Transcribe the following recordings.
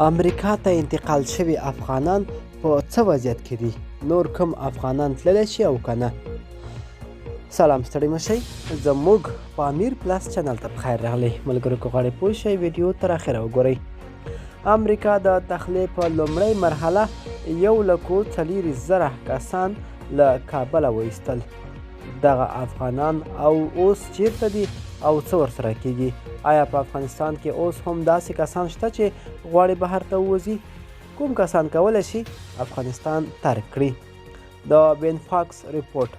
امریکا ته انتقال شوي افغانان په څه وضعیت کې دي؟ نور کوم افغانان تللی شي او که نه؟ سلام، ستړي مه شئ. زموږ پامیر پلس چینل ته پخیر راغلی. ملګرو، که غواړئ پوه شئ، ویډیو تر اخره وګورئ. امریکا د تخلیې په لومړۍ مرحله 104,000 کسان له کابله وایستل. دغه افغانان او اوس چیرته دي او څه ورسره کیږي؟ آیا په افغانستان کې اوس هم داسې کسان شته چې غواړي بهر ته ووځي؟ کوم کسان کولی شي افغانستان ترک کړي؟ د بین فاکس رپورټ: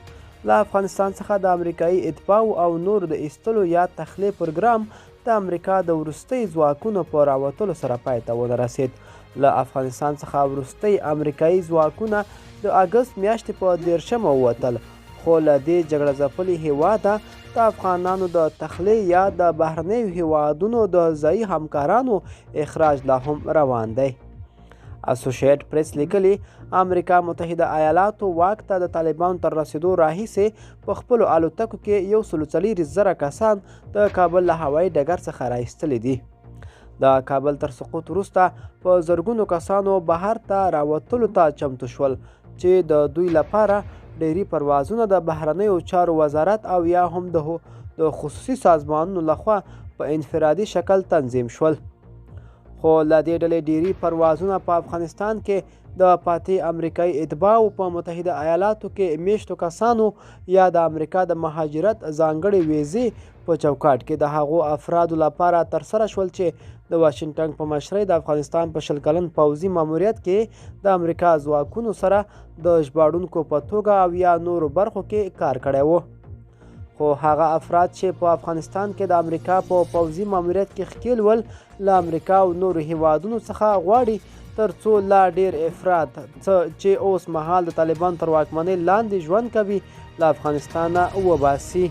له افغانستان څخه د امریکایي اتباعو او نورو د ایستلو یا تخلیې پروګرام د امریکا د وروستۍ ځواکونو په راوتلو سره پای ته ونه رسید. له افغانستان څخه وروستۍ امریکایي ځواکونه د اګست میاشتې په 30مه ووتل، خو له دې جګړه ځپلي هیواده د افغانانو د تخلیې یا د بهرنیو هیوادونو د ځایي همکارانو اخراج لا هم روان دی. اسوشیټ پریس لیکلي، امریکا متحده ایالاتو واک ته د طالبانو تر رسیدو راهیسې په خپلو الوتکو کې 104,000 کسان د کابل له هوایي ډګر څخه راایستلي دي. د کابل تر سقوط وروسته په زرګونو کسانو بهر ته راوتلو ته چمتو شول، چې د دوی لپاره ډیری پروازونه د بهرنیو چارو وزارت او یا هم د خصوصي سازمانونو لخوا په انفرادي شکل تنظیم شول. خو له دې ډلې ډیری پروازونه په افغانستان کې د پاتې امریکایي اتباعو، په متحده ایالاتو کې میشتو کسانو یا د امریکا د مهاجرت ځانګړې ویزې په چوکاټ کې د هغو افرادو لپاره ترسره شول چې د واشنګټن په مشرۍ د افغانستان په 20 کلن پوځي ماموریت کې د امریکا ځواکونو سره د ژباړونکو په توګه او یا نورو برخو کې کار کړی وو. خو هغه افراد چې په افغانستان کې د امریکا په پوځي ماموریت کې ښکیل ول، له امریکا او نورو هیوادونو څخه غواړي تر څو لا ډیر افراد څه چې اوس مهال د طالبان تر واکمنۍ لاندې ژوند کوي، له افغانستانه وباسي.